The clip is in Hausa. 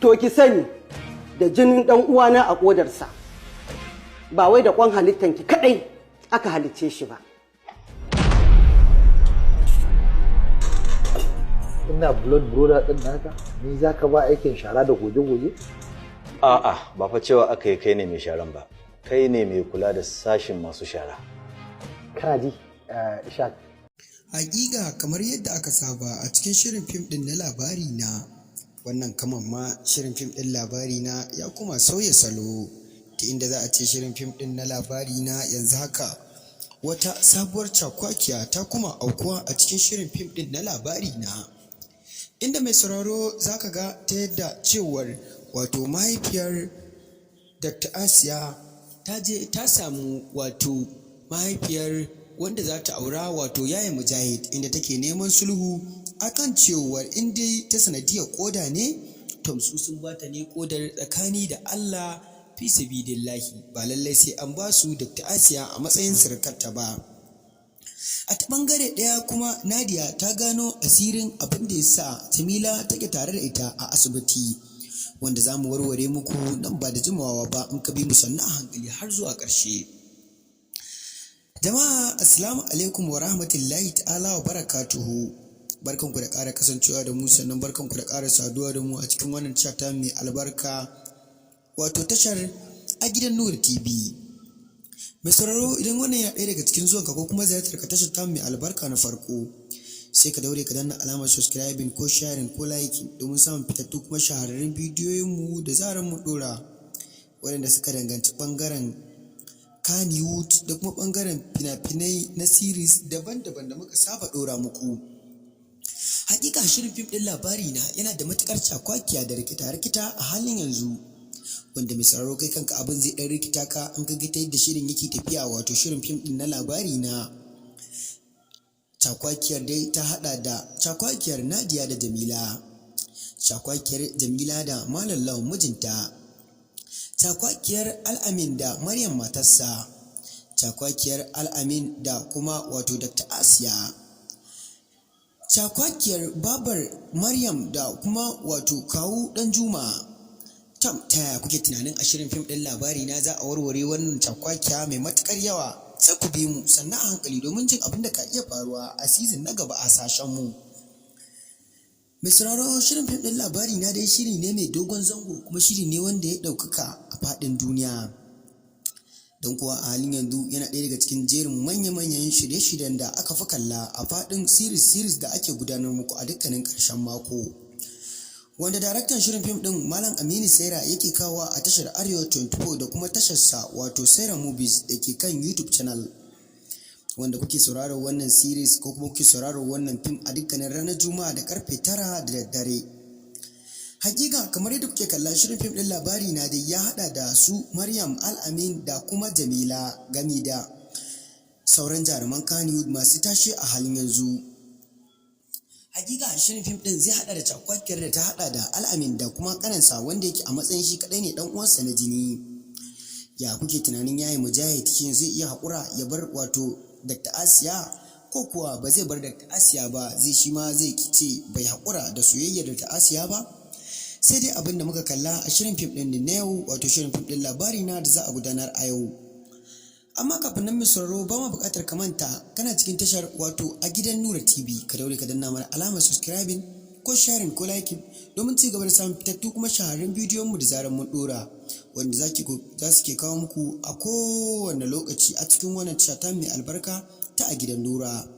To ki sani, da jinin ɗan uwana a ƙodarsa, ba wai da ƙwan halittanki kaɗai aka halicce shi ba. Ina blood brother din naka, ni zaka ba aikin shara da goge-goge? A'a, ba fa cewa aka yi kai ne mai sharan ba. Kai ne mai kula da sashin masu shara. Kana ji, Ishaq? Hakika, kamar yadda aka saba a cikin shirin fim ɗin na Labari Na, wannan kaman ma shirin fim ɗin Labari Na ya kuma sauya salo, ta inda za a ce shirin fim ɗin na Labari Na yanzu haka wata sabuwar cakwakiya ta kuma aukuwa a cikin shirin fim ɗin na Labari Na, inda mai sauraro za ka ga ta yadda cewar wato mahaifiyar Dr. Asiya ta je ta samu wato mahaifiyar wanda za ta aura, wato yaya Mujahid, inda take neman sulhu akan cewar in dai ta sanadiyar koda ne, to su sun bata ne kodar tsakani da Allah, fi sabilillahi, ba lallai sai an ba su Dr. Asiya a matsayin surukarta ba. A ta bangare ɗaya kuma, Nadia ta gano asirin abin da ya sa Jamila take tare da ita a asibiti, wanda za mu warware muku nan ba da jimawa ba in ka bi mu sannu a hankali har zuwa ƙarshe. Jama'a, assalamu alaikum wa rahmatullahi ta'ala wa barakatuhu. Barkanku da ƙara kasancewa da mu, sannan barkanku da ƙara saduwa da mu a cikin wannan tasha mai albarka, wato tashar A Gidan Nura TV. Mai sauraro, idan wannan ya ɗaya daga cikin zuwanka ko kuma ziyartar ka tashar ta mai albarka na farko, sai ka daure ka danna alamar subscribing ko sharing ko liking domin samun fitattu kuma shahararrun bidiyoyinmu da zarar mu ɗora, waɗanda suka danganci ɓangaren Kannywood da kuma ɓangaren fina-finai na series daban-daban da muka saba ɗora muku. Hakika, shirin fim ɗin Labari Na yana da matuƙar cakwakiya da rikita-rikita a halin yanzu, wanda mai sauraro, kai kanka abin zai ɗan rikita ka in ka ga ta yadda shirin yake tafiya, wato shirin fim ɗin na Labari Na. Cakwakiyar dai ta haɗa da cakwakiyar Nadiya da Jamila, cakwakiyar Jamila da Malam Lawan mijinta, cakwakiyar Al'amin da Maryam matarsa, cakwakiyar Al'amin da kuma wato Dr. Asiya, cakwakiyar babar Maryam da kuma wato kawu Ɗanjuma. Tam, ta yaya kuke tunanin a shirin fim ɗin Labari Na za a warware wannan cakwakiya mai matuƙar yawa? Sai ku bi mu sannan a hankali domin jin abin da ka iya faruwa a season na gaba a sashen mu. Mai sauraro, shirin fim ɗin Labari Na dai shiri ne mai dogon zango, kuma shiri ne wanda ya ɗaukaka a faɗin duniya. Don kuwa a halin yanzu yana ɗaya daga cikin jerin manya-manyan shirye-shiryen da aka fi kalla a faɗin series-series da ake gudanar muku a dukkanin ƙarshen mako. Wanda daraktan shirin fim ɗin, Malam Aminu Saira, yake kawo a tashar Arewa 24 da kuma tasharsa, wato Saira Movies, da ke kan YouTube channel. Wanda kuke sauraron wannan series ko kuma kuke sauraron wannan fim a dukkanin ranar Juma'a da karfe 9 da daddare. Hakika, kamar yadda kuke kalla, shirin fim ɗin Labari Na dai ya haɗa da su Maryam, Al'amin da kuma Jamila, gami da sauran jaruman Kannywood masu tashe a halin yanzu. Hakika, shirin fim ɗin zai haɗa da cakwakiyar da ta haɗa da Al'amin da kuma ƙaninsa, wanda yake a matsayin shi kaɗai ne ɗan uwansa na jini. Ya kuke tunanin yayi Mujahid? Shin zai iya haƙura ya bar wato Dr. Asiya, ko kuwa ba zai bar Dr. Asiya ba, zai shi ma zai ce bai haƙura da soyayyar Dr. Asiya ba? Sai dai abin da muka kalla a shirin fim ɗin na yau, wato shirin fim ɗin Labari Na da za a gudanar a yau. Amma kafin nan, mai sauraro, ba ma buƙatar ka manta kana cikin tashar wato A Gidan Nura TV. Ka daure ka danna mana alamar subscribing ko sharing ko liking domin ci gaba da samun fitattu kuma shahararrun bidiyon mu da zarar mun dora, wanda za su ke kawo muku a kowane lokaci a cikin wannan tasha ta mai albarka ta A Gidan Nura.